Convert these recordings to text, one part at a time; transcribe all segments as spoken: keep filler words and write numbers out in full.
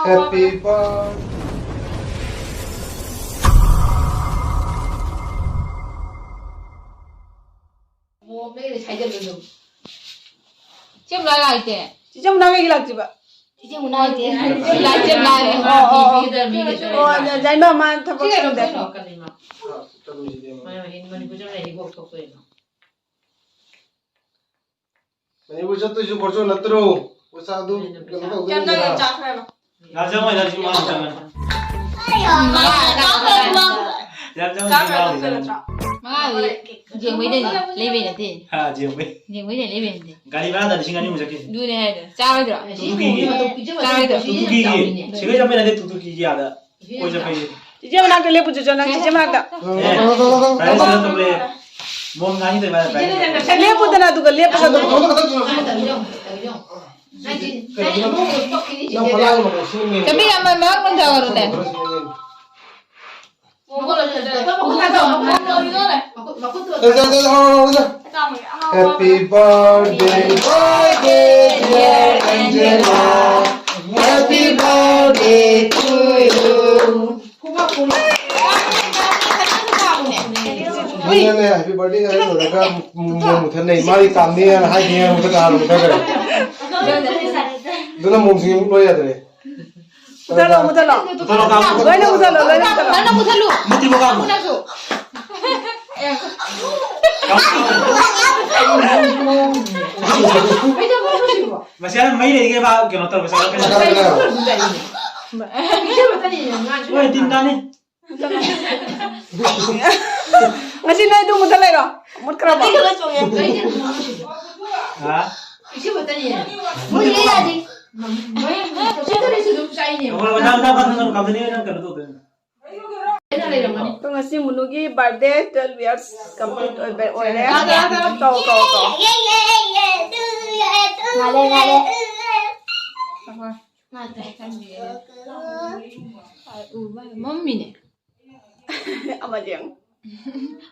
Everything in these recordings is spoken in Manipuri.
Happy birthday. ꯆꯦ ꯃꯨꯅꯥ ꯂꯥꯛꯇꯦ꯫ ꯆꯤꯆꯦ ꯃꯨꯅꯥ ꯀꯩꯒꯤ ꯂꯥꯛꯇ꯭ꯔꯤꯕ? ꯆꯤꯆꯦ ꯃꯨꯅꯥ ꯂꯥꯛꯇꯦ꯫ ꯆꯤꯆꯦ ꯃꯨꯅꯥ, ꯆꯤꯆꯦ ꯃꯨꯅꯥ꯫ ꯑꯣ, ꯑꯣ, ꯑꯣ꯫ ꯑꯣ, ꯖꯥꯏꯃ, ꯃꯥ ꯊꯕꯛ ꯁꯤ ꯀꯩꯅꯣ, ꯁꯪꯗꯦ꯫ ꯀꯩꯅꯣ, ꯀꯔꯤꯅꯣ? ꯃꯅꯤꯄꯨꯔ ꯆꯠꯂꯒ ꯏꯕꯣꯛ ꯊꯣꯛꯇꯣꯏꯅꯣ? ꯃꯅꯤꯄꯨꯔ ꯆꯠꯇꯣꯏꯁꯨ ꯈꯣꯠꯆꯣ ꯅꯠꯇ꯭ꯔꯣ? ꯄꯩꯁꯥꯗꯨ ꯀꯩꯅꯣ ꯇꯧꯗꯣꯏꯅꯤꯗꯅ꯫ ꯌꯥꯝ ꯆꯪꯉꯦ, ꯆꯥꯛ ꯈꯔ꯫ ꯌꯥꯝ ꯆꯪꯉꯣꯏꯗ, ꯁꯤ ꯃꯥ ꯆꯪꯉꯅꯤ꯫ ꯌꯥꯝ ꯆꯪꯉꯣꯏ, ꯆꯥꯛ ꯁꯤ ꯃꯥ ꯈꯔ ꯆꯪꯉꯅꯤ꯫ ꯅꯠꯇ꯭ꯔꯣ? ꯃꯉꯥꯗꯤ ꯌꯦꯡꯕꯩꯗꯅꯤ, ꯂꯩꯕꯩ ꯅꯠꯇꯦ꯫ ꯍꯥ, ꯌꯦꯡꯕꯩ꯫ ꯌꯦꯡꯕꯩꯗꯅꯤ, ꯂꯩꯕꯩ ꯅꯠꯇꯦ꯫ ꯒꯥꯔꯤ ꯚꯔꯥꯗ ꯂꯤꯁꯤꯡ ꯑꯅꯤꯃꯨꯛ ꯆꯠꯈꯤꯅꯤ꯫ ꯑꯗꯨꯅꯦ ꯍꯥꯏꯗꯣ꯫ ꯆꯥꯔꯣꯏꯗ꯭ꯔꯣ? ꯇꯨꯀꯤꯒꯤ꯫ ꯆꯥꯔꯣꯏꯗ꯭ꯔꯣ? ꯇꯨꯀꯤꯒꯤ꯫ ꯁꯤꯡꯖꯨ ꯆꯥꯕꯩ ꯅꯠꯇꯦ, ꯇꯨꯀꯤꯒꯤ ꯑꯥꯗ꯫ ꯀꯣꯏ ꯆꯠꯄꯒꯤ꯫ ꯆꯤꯆꯦ ꯃꯅꯥꯛꯇ ꯂꯦꯞꯄꯨ, ꯆꯤꯆꯦ, ꯅꯪ ꯆꯤꯆꯦ ꯃꯅꯥꯛꯇ꯫ ꯑꯦ, prize ꯂꯧꯔꯛꯇꯕꯅꯦ꯫ ꯃꯣꯝ ꯉꯥꯡꯉꯤꯗꯣ ꯏꯕꯥꯅꯤ prize ꯂꯧꯔꯛꯇꯕꯅꯦ꯫ ꯂꯦꯞꯄꯨꯗꯅ, ꯑꯗꯨꯒ ꯂꯦꯞꯄꯒ ꯑꯗꯨꯝ꯫ ꯅꯪ ꯐꯂꯥꯡ ꯑꯃ ꯁꯤꯅꯦ꯫ ꯆꯠꯄꯤ ꯌꯥꯝ ꯃꯔꯛ ꯅꯨꯡꯊꯪ ꯑꯣꯏꯔꯨꯅꯦ꯫ Happy birthday, birthday, dear Angela. Happy birthday to you. ꯃꯤꯅꯅꯦ, happy birthday ꯍꯥꯏ ꯂꯣꯏꯔꯒ ꯃꯨ-, ꯃꯨ-, ꯃꯨ-, ꯃꯨꯊꯠꯅꯩ꯫ ꯃꯥꯒꯤ ꯀꯥꯝꯅꯦꯅ ꯍꯥꯏꯗꯦ, ꯃꯨꯊꯠ ꯀꯥꯔ ꯃꯨꯊꯠꯈ꯭ꯔꯦ꯫ ꯑꯗꯨꯅ ꯃꯣꯝꯁꯤꯡ ꯑꯃꯨꯛ ꯂꯣꯏ ꯌꯥꯗ꯭ꯔꯦ꯫ ꯃꯨꯊꯠꯂꯣ, ꯃꯨꯊꯠꯂꯣ꯫ ꯃꯨꯊꯠꯂꯣ, ꯀꯥꯝꯃꯣ꯫ ꯂꯣꯏꯅ ꯃꯨꯊꯠꯂꯣ, ꯂꯣꯏꯅ ꯃꯨꯊꯠꯂꯣ꯫ ꯂꯣꯏꯅ ꯃꯨꯊꯠꯂꯨ꯫ ꯃꯨꯊꯠꯂꯣ, ꯀꯥꯝꯃꯣ꯫ ꯃꯨꯊꯠꯂꯁꯨ꯫ ꯃꯁꯤ ꯃꯩ ꯂꯩꯔꯤꯉꯩ ꯃꯥ ꯀꯩꯅꯣ ꯇꯧꯔ ꯄꯩꯁꯥ ꯂꯧꯔꯛꯀꯅꯤ꯫ ꯍꯣꯏ, ꯇꯤꯟ ꯇꯥꯅꯤ꯫ ꯉꯁꯤ ꯅꯣꯏ ꯑꯗꯨ ꯃꯨꯊꯠ ꯂꯩꯔꯣ? ꯃꯨꯠꯈ꯭ꯔꯕꯣ? ꯍꯥ? ꯃꯣꯏ ꯌꯥꯗꯦ꯫ ꯃꯣꯏ ꯃꯊꯪ, ꯃꯊꯪ, ꯃꯊꯪ, ꯃꯊꯪ ꯀꯝꯄꯅꯤ ꯑꯣꯏꯅ ꯀꯩꯅꯣ ꯇꯧꯗꯣꯏꯅꯦ꯫ ꯑꯗꯣ ꯉꯁꯤ ꯃꯨꯅꯨꯒꯤ birthday, twelve years complete ꯑꯣꯏꯕ, ꯑꯣꯏꯔꯦ꯫ ꯀꯧ, ꯀꯧ, ꯀꯧ꯫ ꯉꯥꯏꯔꯦ, ꯉꯥꯏꯔꯦ꯫ ꯃꯝꯃꯤꯅꯦ꯫ ꯑꯃꯗꯤ ꯌꯦꯡꯉꯨ꯫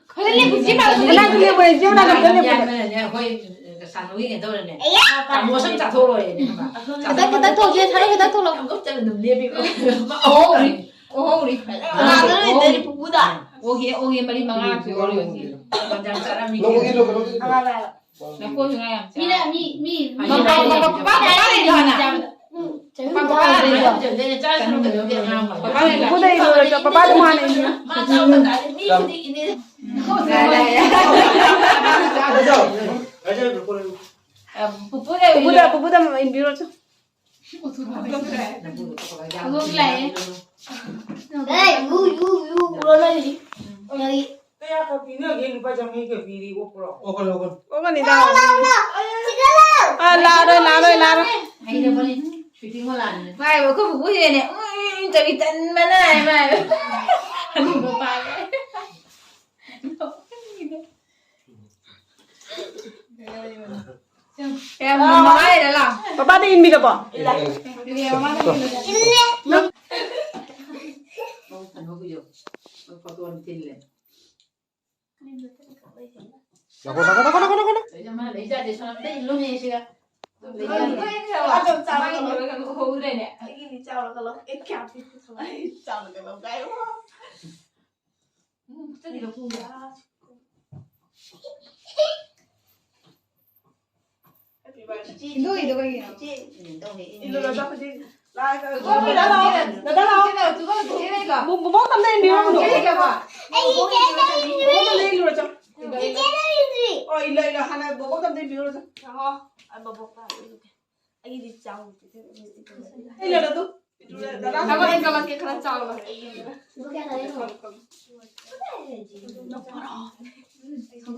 ꯈꯔ ꯂꯦꯞꯄꯨ, ꯁꯤ ꯃꯅꯥꯛꯇ ꯂꯦꯞꯄꯨ, ꯁꯤ ꯃꯅꯥꯛꯇ ꯂꯦꯞꯄꯨ꯫ ꯁꯥꯟꯅꯧꯒꯤ ꯀꯩꯅꯣ ꯇꯧꯔꯦꯅꯦ꯫ ꯇꯥꯃꯣ ꯁꯝ ꯆꯥꯊꯣꯛꯂꯣꯏꯔꯦꯅꯦ ꯈꯪꯕ꯭ꯔꯥ? ꯈꯤꯇꯪ, ꯈꯤꯇꯪ ꯊꯣꯛꯁꯦ, ꯁꯥꯟꯅꯧ, ꯈꯤꯇꯪ ꯊꯣꯛꯂꯛꯑꯣ꯫ ꯌꯥꯝ ꯀꯞꯇꯅ ꯑꯗꯨꯝ ꯂꯦꯞꯄꯤꯕ꯫ ꯑꯣꯍꯧꯔꯤ, ꯑꯣꯍꯧꯔꯤ꯫ ꯀꯅꯥꯗꯅꯣ ꯂꯩꯗꯣꯏꯅꯤ ꯄꯨꯄꯨꯗ? ꯑꯣꯒꯦ, ꯑꯣꯒꯦ, ꯃꯔꯤ ꯃꯉꯥ ꯄꯤꯌꯣ ꯍꯧꯖꯤꯛ꯫ ꯃꯇꯝ ꯌꯥꯝ ꯆꯥꯔꯝꯃꯤ꯫ ꯅꯣꯡꯃꯒꯤ ꯂꯣꯏꯔꯦ꯫ ꯅꯈꯣꯏꯁꯨ ꯉꯥ ꯌꯥꯝ ꯆꯥꯏ꯫ ꯃꯤꯅ, ꯃꯤ, ꯃꯤ, ꯃꯤ, ꯃꯄꯥ, ꯃꯄꯥ, ꯃꯄꯥ ꯂꯩꯗꯣ ꯍꯥꯟꯅ꯫ ꯎꯝ, ꯃꯄꯥ, ꯃꯄꯥ ꯂꯩꯗꯣ꯫ ꯃꯄꯥ ꯂꯩꯗꯣ꯫ ꯄꯨꯄꯨꯗ ꯏꯜꯂꯨꯔꯁꯨ, ꯄꯄꯥꯗ ꯃꯥꯅ ꯏꯜꯂꯨꯔꯣ꯫ ꯃꯥ ꯆꯥꯕ ꯇꯥꯔꯦ꯫ ꯃꯤ ꯈꯨꯗꯤꯡꯒꯤꯅꯦ꯫ ꯌꯥꯔꯦ, ꯌꯥꯔꯦ꯫ ꯄꯨꯄꯨꯗ, ꯄꯨꯄꯨꯗ ꯏꯟꯕꯤꯔꯣ ꯆꯣ꯫ ꯍꯧꯗꯣꯛ ꯂꯥꯛꯑꯦ꯫ ꯑꯦ, ꯌꯨ, ꯌꯨ, ꯌꯨ, ꯎꯔꯣ ꯅꯪꯒꯤ꯫ ꯅꯪꯒꯤ꯫ ꯀꯌꯥ ꯈꯛ ꯄꯤꯅꯒꯦ? ꯂꯨꯄꯥ ꯆꯥꯝꯃꯔꯤ ꯈꯛ ꯄꯤꯔꯤ, ꯑꯣꯛꯄ꯭ꯔꯣ? ꯑꯣꯛꯀꯅꯤ, ꯑꯣꯛꯀꯅꯤ꯫ ꯑꯣꯛꯀꯅꯤꯗ꯫ ꯂꯥꯛꯑꯣ, ꯂꯥꯛꯑꯣ, ꯁꯤꯗ ꯂꯥꯛꯑꯣ꯫ ꯑ, ꯂꯥꯛꯑꯔꯣꯏ, ꯂꯥꯛꯑꯔꯣꯏ, ꯂꯥꯛꯑꯔꯣꯏ꯫ ꯍꯩꯔꯕꯅꯤ, ꯁꯨꯇꯤꯡ ꯃꯂꯥꯅꯤ꯫ ꯃꯥꯏꯕ, ꯑꯩꯈꯣꯏ ꯄꯨꯄꯨꯁꯤꯅꯅꯦ, ꯎꯝ, ꯎꯝ, ꯎꯝ ꯇꯧꯏ, ꯇꯟꯕꯅ ꯍꯥꯏ, ꯃꯥꯏꯕ꯫ ꯑꯗꯨꯒ ꯄꯥꯏꯔꯦ꯫ ꯀꯌꯥꯝ ꯃꯉꯥꯏꯔ ꯂꯥꯎ꯫ ꯄꯄꯥꯗ ꯏꯟꯕꯤꯔꯕꯣ? ꯏꯜꯂꯦ꯫ ꯏꯜꯂꯦ, ꯃꯃꯥꯗ ꯏꯜꯂꯦ꯫ ꯏꯜꯂꯦ꯫ ꯅꯪ ꯐꯣꯇꯣ ꯑꯃ ꯊꯤꯜꯂꯦ꯫ ꯅꯈꯣ, ꯅꯈꯣ, ꯅꯈꯣ, ꯅꯈꯣ, ꯅꯈꯣ, ꯅꯈꯣ꯫ ꯂꯩꯖꯥꯠ ꯃꯥ ꯂꯩꯖꯥꯠꯁꯦ ꯁꯣꯝꯗ ꯏꯜꯂꯨꯅꯦ ꯁꯤꯒ꯫ ꯂꯩꯖꯥꯠ꯫ ꯑꯗꯨꯝ ꯆꯥꯕ ꯃꯥꯒꯤ ꯂꯣꯏꯔꯒ ꯎꯍꯧꯗ꯭ꯔꯦꯅꯦ꯫ ꯑꯩꯒꯤꯗꯤ ꯆꯥꯎꯔꯒ ꯂꯧ-, ꯑꯦ, ꯀꯌꯥ ꯄꯤꯛꯄ ꯊꯝꯃꯦ? ꯆꯥꯎꯔꯒ ꯂꯧ ꯀꯥꯏ꯫ ꯎꯝ, ꯆꯠꯂꯤꯔꯣ ꯈꯪꯗꯦ꯫ ꯏꯆꯦ, ꯏꯆꯦ, ꯏꯆꯦ, ꯏꯜꯂꯨꯔꯣ, ꯆꯠꯈꯣꯁꯤ꯫ ꯂꯥꯛꯑꯒ ꯗꯗꯥ ꯂꯥꯛꯑꯣ, ꯗꯗꯥ ꯂꯥꯛꯑꯣ꯫ ꯕꯣ-, ꯕꯣꯕꯣꯛ ꯇꯝꯗ ꯏꯟꯕꯤꯔꯣ, ꯕꯣꯕꯣꯛ꯫ ꯕꯣꯕꯣꯛ ꯇꯝꯗ ꯏꯜꯂꯨꯔꯣ, ꯆꯣ꯫ ꯑꯣ, ꯏꯜꯂꯣ, ꯏꯜꯂꯣ, ꯍꯥꯟꯅ ꯕꯣꯕꯣꯛ ꯇꯝꯗ ꯏꯟꯕꯤꯔꯨꯔꯣ, ꯆꯣ꯫ ꯑꯩꯒꯤꯗꯤ ꯆꯥꯎꯗꯦ꯫ ꯏꯜꯂꯣ, ꯑꯗꯨ꯫ ꯗꯗꯥ, ꯊꯕꯛ ꯍꯦꯟꯒꯠꯂꯛꯀꯦ, ꯈꯔ ꯆꯥꯎꯅ꯫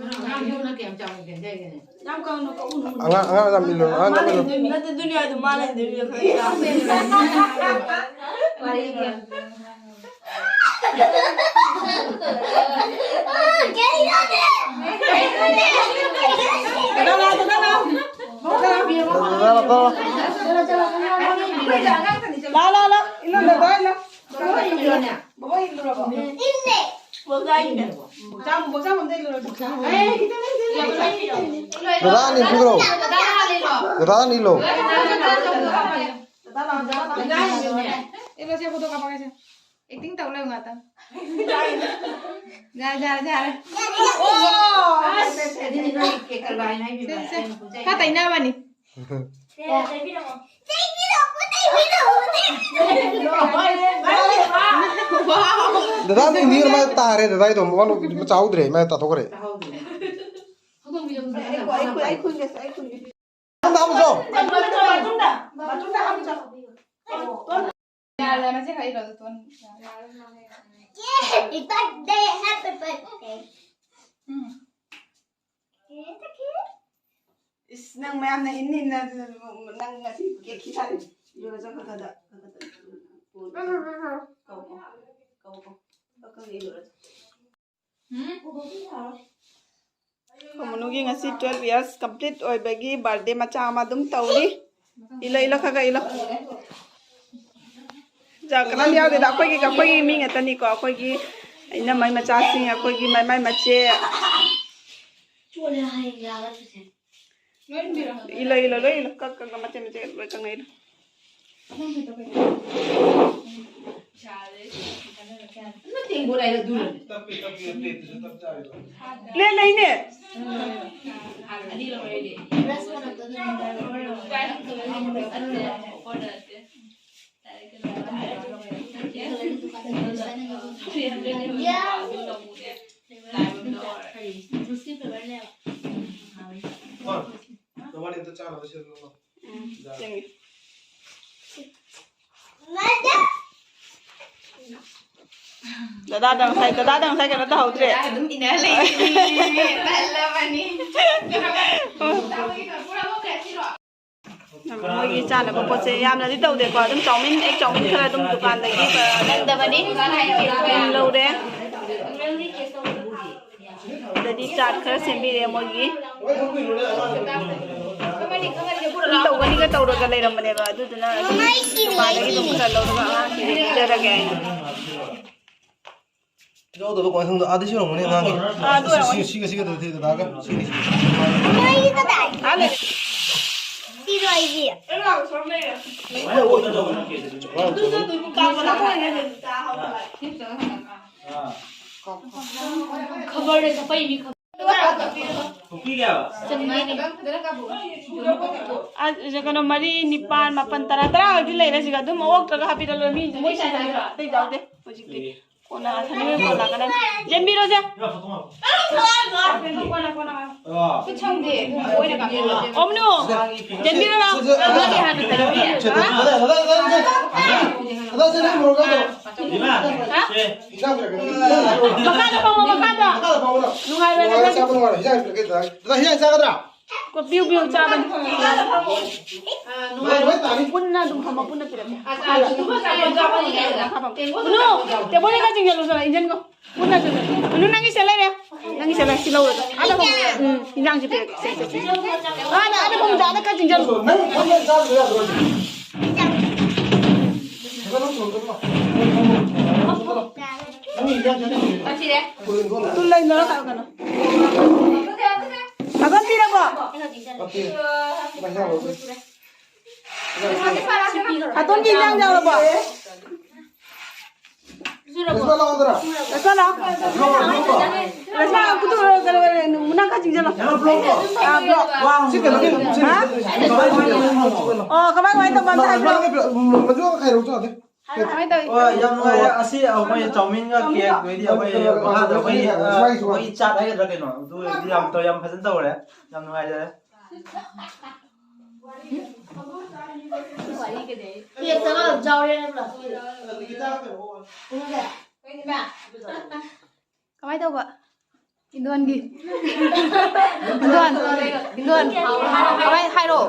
ꯑꯉꯥꯡꯗꯨꯅ ꯀꯌꯥꯝ ꯆꯥꯎꯅ ꯄꯦꯟꯖꯒꯦꯅꯦ? ꯌꯥꯝ ꯀꯪꯅ ꯀꯛꯎꯅꯨ꯫ ꯑꯉꯥꯡ, ꯑꯉꯥꯡ ꯌꯥꯝ ꯏꯜꯂꯨꯅꯨ, ꯑꯉꯥꯡ ꯌꯥꯝ ꯏꯜꯂꯨꯅꯨ꯫ ꯅꯠꯇꯦ, ꯗꯨꯅꯤꯌꯥꯗꯣ ꯃꯥ ꯂꯩꯗꯣꯏꯅꯤ, ꯈꯔ ꯆꯥꯎꯅ꯫ ꯋꯥꯔꯤꯒꯤ꯫ ꯗꯗꯥ ꯂꯥꯛꯑꯣ, ꯗꯗꯥ ꯂꯥꯛꯑꯣ꯫ ꯗꯗꯥ ꯂꯥꯛꯑꯣ꯫ ꯂꯥꯛꯑꯣ, ꯂꯥꯛꯑꯣ, ꯂꯥꯛꯑꯣ꯫ ꯏꯜꯂꯣ, ꯗꯗꯥ ꯏꯜꯂꯣ꯫ ꯕꯣꯕꯣꯛ ꯏꯜꯂꯨꯔꯕꯣ? ꯏꯜꯂꯦ꯫ ꯕꯣꯕꯣꯛ ꯏꯜꯂꯦ꯫ ꯕꯣꯕꯣꯛ ꯆꯥꯝ-, ꯕꯣꯕꯣꯛ ꯆꯥꯝ ꯑꯝꯇ ꯏꯜꯂꯨꯔꯣ꯫ ꯑꯦ, ꯈꯤꯇꯪ ꯂꯩꯇꯦ꯫ ꯗꯗꯥ ꯑꯅꯤ ꯄꯨꯈ꯭ꯔꯣ꯫ ꯗꯗꯥ ꯑꯅꯤ ꯂꯣ꯫ ꯑꯦ, ꯂꯣ, ꯁꯦ, photo ꯀꯥꯞꯄꯛꯀꯦꯁꯦ꯫ Acting ꯇꯧ ꯂꯩꯌꯨ ꯉꯥꯛꯇꯪ꯫ ꯌꯥꯔꯦ, ꯌꯥꯔꯦ, ꯌꯥꯔꯦ꯫ ꯁꯦ, ꯁꯦ, ꯁꯦ꯫ ꯈꯔ ꯇꯩꯅꯕꯅꯤ꯫ ꯗꯗꯥ, ꯃꯤ ꯑꯃ ꯇꯥꯔꯦ, ꯗꯗꯥ, ꯏꯗꯣ ꯃꯆꯥ ꯍꯧꯗ꯭ꯔꯦ, ꯃꯥ ꯇꯥꯊꯣꯛꯈ꯭ꯔꯦ꯫ ꯑꯩ ꯈꯨꯟꯒꯦꯁꯦ, ꯑꯩ ꯈꯨꯟꯒꯦ꯫ ꯌꯥꯔꯦ, ꯃꯁꯤ ꯈꯛ ꯏꯔꯣ, ꯑꯗꯨ ꯇꯣꯟ꯫ ꯎꯝ꯫ ꯏꯁ, ꯅꯪ ꯃꯌꯥꯝꯅ ꯏꯟ ꯏꯟꯅ ꯅꯪ ꯉꯁꯤ cake ꯈꯤꯊꯥꯔꯤ꯫ ꯏꯔꯨꯔ ꯆꯠꯈ꯭ꯔꯀꯥꯟꯗ꯫ ꯀꯧ, ꯀꯧ, ꯀꯧ, ꯀꯧ, ꯀꯧ, ꯏꯔꯨꯔ ꯆꯠ-꯫ ꯈꯣꯃꯨꯅꯨꯒꯤ ꯉꯁꯤ twelve years complete ꯑꯣꯏꯕꯒꯤ birthday ꯃꯆꯥ ꯑꯃ ꯑꯗꯨꯝ ꯇꯧꯔꯤ꯫ ꯏꯜꯂꯣ, ꯏꯜꯂꯣ, ꯈꯔ ꯈꯔ ꯏꯜꯂꯣ꯫ ꯖꯥ, ꯀꯅꯥꯝ ꯌꯥꯎꯗꯦꯗ, ꯑꯩꯈꯣꯏꯒꯤ, ꯑꯩꯈꯣꯏꯒꯤ ꯃꯤ ꯉꯥꯛꯇꯅꯤꯀꯣ, ꯑꯩꯈꯣꯏꯒꯤ ꯏꯅꯝꯃꯩ ꯃꯆꯥꯁꯤꯡ, ꯑꯩꯈꯣꯏꯒꯤ ꯃꯃꯥꯏ ꯃꯆꯦ꯫ ꯏꯜꯂꯣ, ꯏꯜꯂꯣ, ꯂꯣꯏ ꯏꯜꯂꯣ, ꯀꯛ ꯀꯛ ꯃꯆꯦꯠ ꯃꯆꯦꯠ ꯂꯣꯏ ꯀꯛꯅ ꯏꯜꯂꯣ꯫ ꯂꯦ, ꯂꯩꯅꯦ꯫ ꯆꯪꯉꯦ꯫ ꯗꯗꯥꯗ ꯉꯁꯥꯏ, ꯗꯗꯥꯗ ꯉꯁꯥꯏ ꯀꯩꯅꯣ ꯇꯧꯍꯧꯗ꯭ꯔꯦ꯫ ꯑꯗꯨꯝ ꯏꯟꯅ ꯂꯩꯔꯤꯅꯦ꯫ ꯇꯜꯂꯕꯅꯤ꯫ ꯃꯣꯏꯒꯤ ꯆꯥꯅꯕ ꯄꯣꯠ ꯆꯩ ꯌꯥꯝꯅꯗꯤ ꯇꯧꯗꯦꯀꯣ, ꯑꯗꯨꯝ ꯆꯧꯃꯤꯟ, ꯑꯦꯛ ꯆꯧꯃꯤꯟ ꯈꯔ ꯑꯗꯨꯝ ꯗꯨꯀꯥꯟꯗꯒꯤ ꯅꯪꯗꯕꯅꯤ꯫ ꯑꯗꯨꯝ ꯂꯧꯔꯦ꯫ ꯑꯗꯩꯗꯤ ꯆꯥꯠ ꯈꯔ ꯁꯦꯝꯕꯤꯔꯦ ꯃꯣꯏꯒꯤ꯫ ꯑꯗꯨꯝ ꯇꯧꯒꯅꯤꯒ ꯇꯧꯔꯒ ꯂꯩꯔꯝꯕꯅꯦꯕ, ꯑꯗꯨꯗꯨꯅ ꯑꯗꯨꯝ ꯗꯨꯀꯥꯟꯗꯒꯤ ꯑꯗꯨꯝ ꯈꯔ ꯂꯧꯔꯒ ꯑꯉꯥꯡꯁꯤꯡꯗ ꯄꯤꯖꯔꯒꯦ ꯍꯥꯏꯅ꯫ ꯌꯥꯎꯗꯕ ꯀꯃꯥꯏꯅ ꯈꯪꯗꯣ? ꯑꯥꯗ ꯁꯤꯔꯝꯒꯅꯤ ꯑꯉꯥꯡꯒꯤ꯫ ꯑꯥ, ꯑꯗꯨ ꯑꯣꯏꯔꯝꯒꯅꯤ꯫ ꯁꯤ, ꯁꯤꯒ, ꯁꯤꯒ ꯇꯧꯔ ꯊꯤꯗ ꯇꯥꯒ꯫ ꯁꯤꯅꯤ, ꯁꯤ꯫ ꯑꯥ, ꯂꯩ꯫ ꯁꯤꯔꯣ ꯑꯩꯁꯦ꯫ ꯈꯕꯔꯗ ꯆꯠꯄꯩꯅꯤ, ꯈꯕꯔ꯫ ꯑ, ꯀꯩꯅꯣ, ꯃꯔꯤ, ꯅꯤꯄꯥꯟ, ꯃꯥꯄꯟ, ꯇꯔꯥ, ꯇꯔꯥ ꯍꯧꯖꯤꯛ ꯂꯩꯔꯦ ꯁꯤꯒ꯫ ꯑꯗꯨꯝ ꯑꯣꯛꯇ꯭ꯔꯒ ꯍꯥꯞꯄꯤꯔ ꯂꯣꯏꯔꯦ꯫ ꯃꯤ, ꯃꯣꯏ ꯁꯤꯗ ꯑꯇꯩ ꯌꯥꯎꯗꯦ ꯍꯧꯖꯤꯛꯇꯤ꯫ ꯀꯣꯟꯅ ꯁꯟꯗꯣꯏ ꯀꯣꯟ ꯂꯥꯛꯀꯗꯕꯅꯤ꯫ ꯌꯦꯡꯕꯤꯔꯣꯁꯦ꯫ ꯀꯣꯟꯅ, ꯀꯣꯟꯅ ꯉꯥꯏꯌꯣ꯫ ꯈꯨꯠ ꯁꯪꯗꯦ꯫ ꯑꯣꯏꯅ ꯀꯥꯞꯄꯤꯔꯣ꯫ ꯑꯣꯝꯅꯨ, ꯌꯦꯡꯕꯤꯔꯣ ꯂꯥꯎ꯫ ꯅꯪꯒꯤ ꯍꯥꯟꯅ ꯇꯥꯏꯕꯤꯔꯦ꯫ ꯍꯥ? ꯃꯈꯥꯗ ꯐꯝꯃꯣ, ꯃꯈꯥꯗ꯫ ꯅꯨꯡꯉꯥꯏꯔꯣꯏ, ꯅꯨꯡꯉꯥꯏꯔꯣꯏ꯫ ꯆꯥꯕ ꯅꯨꯡꯉꯥꯏꯔꯣꯏ꯫ ꯍꯤꯟꯖꯥꯡ ꯄꯤꯔꯛꯀꯦ꯫ ꯗꯥꯗꯥ, ꯍꯤꯟꯖꯥꯡ ꯆꯥꯒꯗ꯭ꯔꯥ? ꯀꯣ, ꯄꯤꯌꯨ, ꯄꯤꯌꯨ, ꯆꯥꯕꯅꯤ꯫ ꯅꯨꯡꯉꯥꯏꯔꯣꯏ, ꯇꯥꯅꯤ꯫ ꯄꯨꯟꯅ ꯑꯗꯨꯝ ꯐꯝꯃꯣ, ꯄꯨꯟꯅ ꯄꯤꯔꯛꯀꯦ꯫ ꯃꯈꯥꯗ꯫ ꯎꯅꯨ, ꯇꯦꯕꯜꯗ ꯈꯔ ꯆꯤꯡꯁꯤꯜꯂꯨ ꯆꯠꯂꯣ, ꯏꯟꯖꯟꯒꯣ꯫ ꯄꯨꯟꯅ ꯆꯠꯂꯣ꯫ ꯎꯅꯨ, ꯅꯪꯒꯤ ꯁꯦ ꯂꯩꯔꯦ꯫ ꯅꯪꯒꯤ ꯁꯦ ꯂꯩꯔꯦ꯫ ꯁꯤ ꯂꯧꯔꯣ꯫ ꯑꯥꯗ ꯐꯝꯃꯣ꯫ ꯎꯝ, ꯏꯟꯖꯥꯡꯁꯤ ꯄꯤꯔꯛꯀꯦ꯫ ꯁꯦ, ꯁꯦ, ꯁꯦ꯫ ꯑꯥꯗ, ꯑꯥꯗ ꯐꯝꯃꯣ, ꯑꯥꯗ ꯈꯔ ꯆꯤꯡꯁꯤꯜꯂꯨ꯫ ꯅꯪ ꯐꯝꯃ ꯆꯥꯕ ꯌꯥꯗ꯭ꯔꯣ? ꯇꯨ ꯂꯩꯅꯔꯣ, ꯀꯩꯅꯣ꯫ ꯑꯗꯣ ꯄꯤꯔꯕꯣ? ꯑꯇꯣꯝꯒꯤ ꯏꯟꯖꯥꯡ ꯌꯥꯎꯔꯕꯣ? ꯔꯁꯃꯥ ꯂꯥꯛꯑꯣ꯫ ꯔꯁꯃꯥ, ꯀꯩꯅꯣ, ꯀꯩꯅꯣ, ꯅꯪ ꯈꯔ ꯆꯤꯡꯁꯤꯜꯂꯣ꯫ ꯑꯥ, ꯕ꯭ꯂꯣꯛ꯫ ꯁꯤ ꯀꯩꯅꯣꯒꯤ, ꯁꯤ ꯍꯥ? ꯑꯣ, ꯀꯃꯥꯏ, ꯀꯃꯥꯏ ꯇꯧꯕ ꯑꯝꯇ ꯍꯥꯏꯕꯤꯔꯣ꯫ ꯃꯗꯨ ꯈꯥꯏꯔꯧ ꯆꯣ꯫ ꯀꯃꯥꯏ ꯇꯧꯏ? ꯍꯣꯏ, ꯌꯥꯝ ꯅꯨꯡꯉꯥꯏꯔꯦ꯫ ꯑꯁꯤ ꯑꯩꯈꯣꯏ ꯆꯥꯎꯃꯤꯟꯒ ꯀꯦꯛ ꯑꯣꯏꯗꯤ ꯑꯩꯈꯣꯏ ꯃꯈꯥꯗ ꯑꯩꯈꯣꯏꯒꯤ, ꯑ, ꯑꯩꯈꯣꯏꯒꯤ ꯆꯥꯠ ꯍꯥꯏꯒꯗ꯭ꯔꯥ ꯀꯩꯅꯣ, ꯑꯗꯨ ꯑꯣꯏꯔꯗꯤ ꯌꯥꯝ ꯇꯧ-, ꯌꯥꯝ ꯐꯖꯅ ꯇꯧꯔꯦ꯫ ꯌꯥꯝ ꯅꯨꯡꯉꯥꯏꯖꯔꯦ꯫ ꯀꯦꯛꯇꯒ ꯑꯗꯨꯝ ꯌꯥꯎꯔꯦꯅꯦ ꯄ꯭ꯂꯥꯁꯇꯤꯛ꯫ ꯀꯃꯥꯏ ꯇꯧꯕ? ꯏꯟꯗꯣꯟꯒꯤ꯫ ꯏꯟꯗꯣꯟ꯫ ꯏꯟꯗꯣꯟ꯫ ꯀꯃꯥꯏ ꯍꯥꯏꯔꯣ?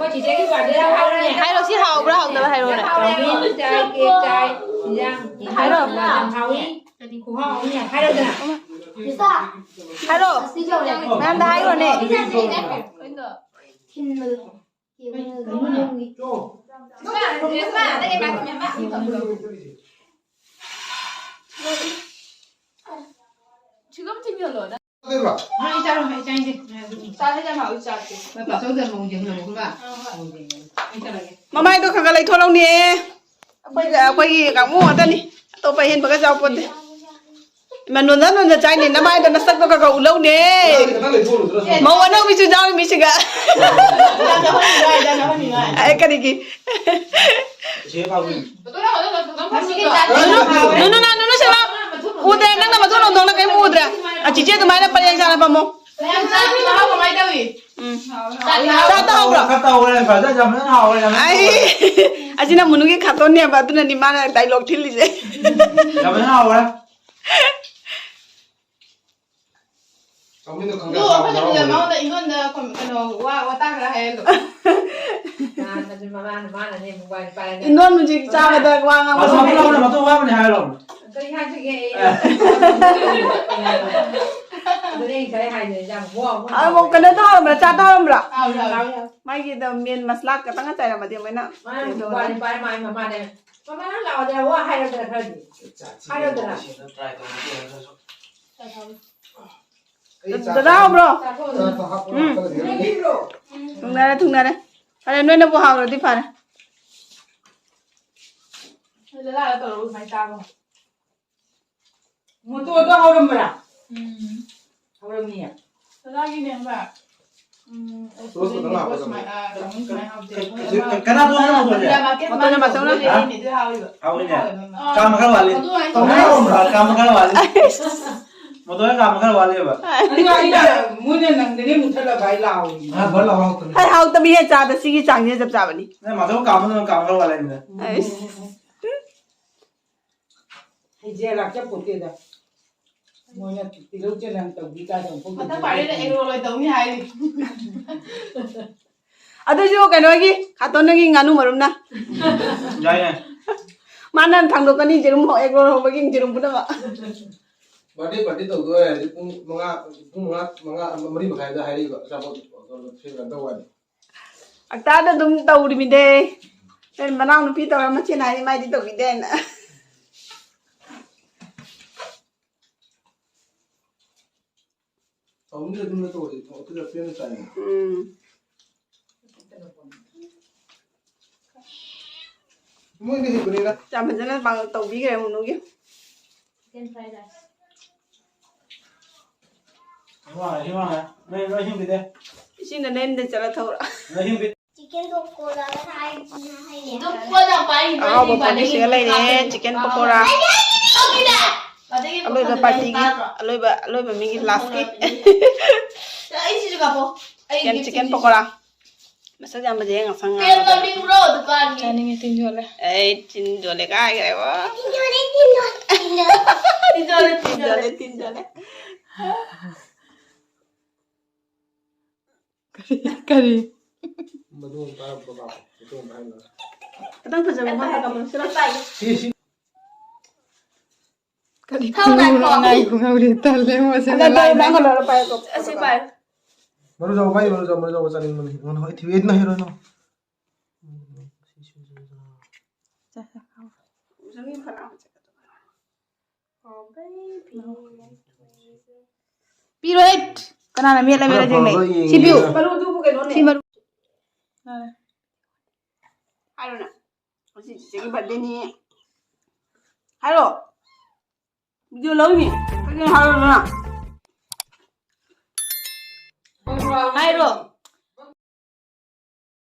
ꯍꯥꯏꯔꯣ, ꯁꯤ ꯍꯥꯎꯕ꯭ꯔꯥ ꯍꯥꯎꯇꯕ꯭ꯔꯥ ꯍꯥꯏꯔꯣꯅꯦ꯫ ꯍꯥꯎꯏ, ꯆꯥꯏ, ꯀꯦꯛ ꯆꯥꯏ, ꯏꯟꯖꯥꯡ, ꯍꯥꯏꯔꯣ꯫ ꯌꯥꯝ ꯍꯥꯎꯏ꯫ ꯍꯥꯏꯔꯣꯗꯅ꯫ ꯍꯥꯏꯔꯣ꯫ ꯃꯌꯥꯝꯗ ꯍꯥꯏꯔꯣꯅꯦ꯫ ꯁꯤꯒꯝ ꯊꯤꯟꯖꯜꯂꯣ, ꯅꯪ꯫ ꯀꯩꯕ? ꯃꯥ ꯑꯩ ꯆꯥꯔꯣꯏ, ꯑꯩ ꯆꯥꯅꯤꯡꯗꯦ꯫ ꯆꯥ ꯍꯦꯟꯖꯥꯡ ꯍꯥꯎꯏ ꯆꯥꯁꯦ꯫ ꯃꯄꯥ ꯆꯧꯗ ꯃꯑꯣꯡ ꯌꯦꯡꯍꯜꯂꯣ, ꯈꯨꯕꯥ꯫ ꯑꯥ, ꯍꯣꯏ꯫ ꯃꯃꯥꯏꯗꯣ ꯈꯔ ꯈꯔ ꯂꯩꯊꯣꯛꯂꯧꯅꯦ꯫ ꯑꯩꯈꯣꯏ, ꯑꯩꯈꯣꯏꯒꯤ ꯀꯥꯡꯕꯨ ꯉꯥꯛꯇꯅꯤ꯫ ꯑꯇꯣꯞꯄ ꯑꯍꯦꯟꯕꯒ ꯆꯥꯎꯄꯣꯠꯇꯦ꯫ ꯏꯃꯥ, ꯅꯣꯟꯗ ꯅꯣꯟꯗ ꯆꯥꯏꯅꯦ꯫ ꯅꯃꯥꯏꯗꯣ ꯅꯁꯛꯇꯣ ꯈꯔ ꯈꯔ ꯎꯠꯂꯧꯅꯦ꯫ ꯈꯤꯇꯪ ꯂꯩꯊꯣꯛꯎꯔꯣ, ꯈꯤꯇꯪ꯫ ꯃꯧ ꯑꯅꯧꯕꯤꯁꯨ ꯌꯥꯎꯔꯤ ꯃꯤꯁꯤꯒ꯫ ꯑꯦ, ꯀꯔꯤꯒꯤ? ꯅꯨꯅꯨ, ꯅꯨꯅꯨ, ꯅꯨꯅꯨ ꯁꯦꯕꯥ꯫ ꯎꯗ꯭ꯔꯦ, ꯅꯪꯅ ꯃꯊꯨꯞ ꯅꯣꯟꯊꯣꯛꯅ ꯀꯔꯤꯝ ꯎꯗ꯭ꯔꯦ꯫ ꯑ, ꯆꯤꯆꯦ ꯑꯗꯨꯃꯥꯏꯅ ꯄꯔꯦꯡ ꯁꯥꯅ ꯐꯝꯃꯣ꯫ ꯃꯌꯥꯝ ꯆꯥꯛ ꯆꯥꯍꯧ ꯀꯃꯥꯏ ꯇꯧꯏ? ꯎꯝ꯫ ꯆꯥꯛ ꯆꯥꯍꯧ꯫ ꯈꯔ ꯇꯧꯈ꯭ꯔꯦ, ꯐꯖꯅ ꯌꯥꯝ ꯐꯖꯅ ꯍꯥꯎꯔꯦ, ꯌꯥꯝ ꯐꯖꯅ ꯑꯩ, ꯍꯥꯎꯔꯦ꯫ ꯑꯁꯤꯅ ꯃꯨꯅꯨꯒꯤ ꯈꯥꯇꯣꯟꯅꯦꯕ, ꯑꯗꯨꯅꯅꯤ ꯃꯥꯅ dialogue ꯊꯤꯜꯂꯤꯁꯦ꯫ ꯌꯥꯝ ꯐꯖꯅ ꯍꯥꯎꯔꯦ꯫ ꯆꯥꯎꯃꯤꯟꯗꯣ ꯈꯪꯗꯦ, ꯑꯗꯣ ꯆꯥꯕ ꯑꯩꯈꯣꯏꯅ ꯌꯥꯎꯔꯝꯃꯣꯏ꯫ ꯃꯉꯣꯟꯗ, ꯑꯩꯉꯣꯟꯗ ꯀꯩꯅꯣ, ꯋꯥ, ꯋꯥꯇꯥ ꯈꯔ ꯍꯥꯏꯍꯜꯂꯣ꯫ ꯃꯥꯅ, ꯃꯥꯅ, ꯃꯥꯅꯅꯦ mobile ꯄꯥꯏꯔꯒ꯫ ꯏꯟꯗꯣꯟ ꯍꯧꯖꯤꯛ ꯆꯥꯕꯗ ꯋꯥ ꯉꯥꯡꯕ ꯃꯇꯨ ꯍꯥꯏꯕꯅꯦ, ꯁꯪꯗꯦ꯫ ꯃꯇꯨ ꯋꯥꯕꯅꯦ ꯍꯥꯏꯔꯣ꯫ ꯀꯔꯤ ꯍꯥꯏꯁꯤꯒꯦ? ꯑꯦ꯫ ꯑꯗꯨꯅꯦ ꯑꯩ ꯉꯁꯥꯏ ꯍꯥꯏꯗꯣ, ꯌꯥꯝ ꯋꯥ, ꯋꯥ ꯑ, ꯀꯩꯅꯣ ꯇꯧꯔꯝꯕ꯭ꯔꯥ? ꯆꯥ ꯇꯧꯔꯝꯕ꯭ꯔꯥ? ꯍꯥꯎ, ꯍꯥꯎ, ꯍꯥꯎ꯫ ꯃꯥꯒꯤꯗꯣ main ꯃꯁꯂꯥ ꯈꯛꯇꯪ ꯆꯥꯏꯔꯝꯃꯗꯤ ꯑꯃꯨꯛ ꯍꯦꯟꯅ ꯃꯥꯅ ꯀꯩꯅꯣ ꯇꯧꯔꯅꯤ꯫ ꯅꯨꯄꯥꯅꯤ ꯄꯥꯏ ꯃꯥꯏ ꯃꯃꯥꯅꯦ꯫ ꯃꯃꯥ, ꯅꯪ ꯂꯥꯛꯑꯣꯗꯅ ꯋꯥ ꯍꯥꯏꯔꯗꯅ ꯈꯔꯗꯤ꯫ ꯍꯥꯏꯔꯗꯅ꯫ ꯑꯩ ꯆꯥꯛ ꯗꯗꯥ ꯍꯥꯎꯕ꯭ꯔꯣ? ꯆꯥꯊꯣꯛꯑꯣ꯫ ꯆꯥꯛꯇꯣ ꯍꯥꯞꯄꯣ, ꯎꯝ꯫ ꯍꯥꯞꯄꯒꯗꯤ ꯅꯪ ꯄꯤꯕ꯭ꯔꯣ? ꯊꯨꯡꯅꯔꯦ, ꯊꯨꯡꯅꯔꯦ꯫ ꯐꯔꯦ, ꯅꯣꯏꯅꯕꯨ ꯍꯥꯎꯔꯗꯤ ꯐꯔꯦ꯫ ꯅꯣꯏ ꯗꯗꯥꯒ ꯇꯧꯔꯒ ꯑꯗꯨꯃꯥꯏꯅ ꯆꯥꯕ꯫ ꯃꯣꯇꯣꯔꯗꯣ ꯍꯧꯔꯝꯕ꯭ꯔꯥ? ꯎꯝ꯫ ꯍꯧꯔꯝꯃꯤꯌꯦ꯫ ꯗꯗꯥꯒꯤꯅꯦ ꯈꯪꯕ꯭ꯔꯥ? ꯎꯝ, ꯔꯣꯁ ꯈꯛꯇꯪ ꯂꯥꯛꯄ ꯁꯨꯃꯥꯏ-, ꯑꯗꯨꯝ꯫ ꯑ, ꯀꯩꯅꯣ ꯁꯨꯃꯥꯏꯅ ꯍꯥꯎꯇꯦ꯫ ꯀ-, ꯀ-, ꯀꯅꯥ ꯊꯣꯡꯉꯤꯅꯣ ꯃꯣꯇꯣꯔꯁꯦ? ꯃꯇꯣꯟ ꯃꯇꯣꯟ ꯃꯇꯣꯟ ꯃꯇꯣꯟ ꯂꯩꯔꯛꯏꯅꯦ, ꯑꯗꯨ ꯍꯥꯎꯋꯦꯕ꯫ ꯍꯥꯎꯋꯤꯅꯦ꯫ ꯍꯥꯎꯋꯦꯕ꯫ ꯀꯥꯝꯕ ꯈꯔ ꯋꯥꯠꯂꯤ꯫ ꯑꯗꯨ ꯍꯥꯏꯁꯦ ꯀꯥꯝꯕ ꯈꯔ ꯋꯥꯠꯂꯤ꯫ ꯃꯣꯇꯣꯔ ꯀꯥꯝꯕ ꯈꯔ ꯋꯥꯠꯂꯤꯕ꯫ ꯑꯗꯨ ꯑꯩꯅ ꯃꯣꯏꯅ ꯅꯪꯗꯅꯦ ꯃꯨꯊꯠꯂꯕ ꯑꯩ ꯂꯥꯎꯔꯤꯅꯦ꯫ ꯑ, ꯕꯔ ꯂꯥꯎ ꯍꯥꯎꯇꯕꯅꯤ꯫ ꯍꯥꯏ ꯍꯥꯎꯇꯕꯤꯍꯦ, ꯆꯥꯗ ꯁꯤꯒꯤ ꯆꯥꯡꯁꯤꯅ ꯆꯞ ꯆꯥꯕꯅꯤ꯫ ꯅꯪ ꯃꯣꯇꯣꯔ ꯀꯥꯝꯕꯗꯨꯅ ꯀꯥꯝꯕ ꯈꯔ ꯋꯥꯠꯂꯤꯅꯦ꯫ ꯑꯩꯁ꯫ ꯍꯩꯖꯦ ꯂꯥꯛꯆ ꯄꯣꯠꯇꯦꯗ꯫ ꯃꯣꯏꯅ ꯇꯤꯜꯍꯧ ꯆꯅꯝ ꯇꯧꯕꯤ ꯀꯥꯏꯗ ꯑꯃꯨꯛꯐꯥꯎ ꯃꯊꯪ ꯄꯥꯔꯤꯗ ꯌꯦꯡꯗꯦ꯫ ꯑꯦꯒ ꯔꯣꯜ ꯑꯣꯏ ꯇꯧꯅꯤ ꯍꯥꯏꯔꯤ꯫ ꯑꯗꯨꯁꯨ ꯀꯩꯅꯣꯒꯤ, ꯈꯥꯇꯣꯟꯅꯒꯤ ꯉꯥꯅꯨ ꯃꯔꯨꯝꯅ꯫ ꯌꯥꯏꯅꯦ꯫ ꯃꯥꯅ ꯊꯥꯡꯗꯣꯛꯀꯅꯤ ꯌꯦꯔꯨꯝ ꯍꯧ-, ꯑꯦꯒ ꯔꯣꯜ ꯍꯧꯕꯒꯤ ꯌꯦꯔꯨꯝ ꯄꯨꯝꯅꯃꯛ꯫ Birthday party ꯇꯧꯗꯣꯏ ꯑꯣꯏꯔꯗꯤ ꯄꯨꯡ ꯃꯉꯥ, ꯄꯨꯡ ꯃꯉꯥ, ꯃꯉꯥ, ꯃꯔꯤ ꯃꯈꯥꯏꯗ ꯍꯥꯏꯔꯛꯏꯕ ꯑꯆꯥꯄꯣꯠ order ꯁꯦꯝꯒꯅꯤ ꯇꯧꯕ ꯋꯥꯅꯤ꯫ ꯑꯛꯇꯥꯗ ꯑꯗꯨꯝ ꯇꯧꯔꯤꯃꯤꯗꯦ꯫ ꯃꯅꯥꯎ ꯅꯨꯄꯤ ꯇꯧꯔ ꯃꯆꯦꯅ ꯍꯥꯏꯔꯤ ꯃꯥꯏꯗꯤ ꯇꯧꯕꯤꯗꯦꯅ꯫ ꯇꯧꯅꯤꯡꯗ꯭ꯔꯗꯤ ꯅꯠꯇꯧꯕꯗꯤ ꯊꯣꯛꯇ꯭ꯔ ꯄꯦꯟꯅ ꯆꯥꯏꯅ꯫ ꯎꯝ꯫ ꯃꯣꯏꯗꯤ ꯍꯩꯕꯅꯤꯅ꯫ ꯌꯥꯝ ꯐꯖꯅ ꯄꯥꯡ-, ꯇꯧꯕꯤꯈ꯭ꯔꯦ ꯃꯨꯅꯨꯒꯤ꯫ ꯏꯃꯥ, ꯏꯃꯥ, ꯅꯣꯏ, ꯅꯣꯏ ꯏꯁꯤꯡ ꯄꯤꯗꯦ꯫ ꯏꯁꯤꯡꯗ ꯅꯌꯨꯝꯗ ꯆꯠꯂ ꯊꯧꯔ꯫ ꯅꯣꯏ ꯏꯁꯤꯡ ꯄꯤ-, Chicken pakora ꯍꯥꯏꯅꯦ꯫ ꯑꯍꯥꯎꯕ ꯄꯥꯔꯇꯤꯁꯤꯒ ꯂꯩꯔꯦ, chicken pakora꯫ ꯑꯗꯒꯤ ꯑꯂꯣꯏꯕ ꯄꯥꯔꯇꯤꯒꯤ, ꯑꯂꯣꯏꯕ, ꯑꯂꯣꯏꯕ ꯃꯤꯒꯤ ꯂꯥꯁꯀꯤ꯫ ꯑꯩꯁꯤꯁꯨ ꯀꯥꯞꯄꯣ꯫ ꯑꯩ chicken, chicken pakora꯫ ꯃꯁꯛ ꯌꯥꯝ ꯐꯖꯩ, ꯉꯁꯪ ꯀꯩꯅꯣ ꯉꯥꯡꯉꯒ꯫ ꯇꯧꯅꯤꯡꯕ꯭ꯔꯣ ꯗꯨꯀꯥꯟꯒꯤ? ꯆꯥꯅꯤꯡꯉꯦ, ꯇꯤꯟ ꯌꯣꯠꯂꯦ꯫ ꯑꯩ ꯇꯤꯟ ꯌꯣꯠꯂꯦ ꯀꯥꯏꯈ꯭ꯔꯦꯕꯣ꯫ ꯇꯤꯟ ꯌꯣꯠꯂꯦ, ꯇꯤꯟ ꯌꯣꯠꯂꯦ, ꯇꯤꯟ ꯌꯣꯠꯂꯦ꯫ ꯇꯤꯟ ꯌꯣꯠꯂꯦ, ꯇꯤꯟ ꯌꯣꯠꯂꯦ꯫ ꯀꯔꯤ? ꯀꯔꯤ? ꯃꯗꯨ ꯑꯃ ꯄꯥꯏꯔꯛꯄ ꯄꯥꯝꯃꯦ꯫ ꯃꯗꯨ ꯑꯃ ꯄꯥꯏꯍꯜꯂꯣ꯫ ꯈꯤꯇꯪ ꯐꯖꯕ ꯑꯃ ꯍꯥꯞꯄꯛꯀꯅꯨ꯫ ꯁꯤ ꯂꯥꯎ꯫ ꯁꯤ, ꯁꯤ꯫ ꯀꯔꯤ ꯊꯥꯎ ꯈꯨꯉꯧꯅꯣ, ꯉꯥꯏꯈꯣ꯫ ꯉꯥꯏ ꯈꯨꯉꯧꯗꯤ ꯇꯜꯂꯦ, ꯃꯣꯏꯁꯦ ꯑꯗ ꯂꯥꯏ ꯅꯪ ꯂꯥꯏ꯫ ꯂꯧꯔꯣ, ꯄꯥꯏꯌꯣ꯫ ꯑꯁꯤ ꯄꯥꯏꯌꯣ꯫ ꯃꯔꯨ ꯆꯥꯎꯕ ꯄꯥꯏꯌꯣ, ꯃꯔꯨ ꯆꯥꯎꯕ, ꯃꯔꯨ ꯆꯥꯎꯕ ꯆꯥꯅꯤꯡꯕꯅꯤ꯫ ꯅꯉꯣꯟꯗ ꯍꯣꯏ, ꯊꯤꯕꯤ, ꯑꯩ ꯅꯪ ꯍꯦꯔꯣꯏꯅꯣ꯫ ꯄꯤꯔꯣꯏ꯫ ꯀꯅꯥꯅ ꯃꯦꯠꯂ ꯃꯦꯠꯂ ꯈꯔ ꯊꯦꯡꯅꯩ? ꯐꯕ ꯁꯤ ꯄꯤꯌꯨ꯫ ꯌꯦꯡꯉꯦ꯫ ꯃꯔꯨꯗꯨꯕꯨ ꯀꯩꯅꯣꯅꯦ꯫ ꯁꯤ ꯃꯔꯨ꯫ ꯌꯥꯔꯦ꯫ ꯍꯥꯏꯔꯣꯅꯦ꯫ ꯉꯁꯤ ꯆꯤꯆꯦꯒꯤ ꯕꯥꯔꯗꯦꯅꯤ꯫ ꯍꯥꯏꯔꯣ꯫ ꯚꯤꯗꯤꯑꯣ ꯂꯧꯅꯤ꯫ ꯀꯩꯅꯣ ꯍꯥꯏꯔꯣꯅꯦ꯫ ꯍꯥꯏꯔꯣ꯫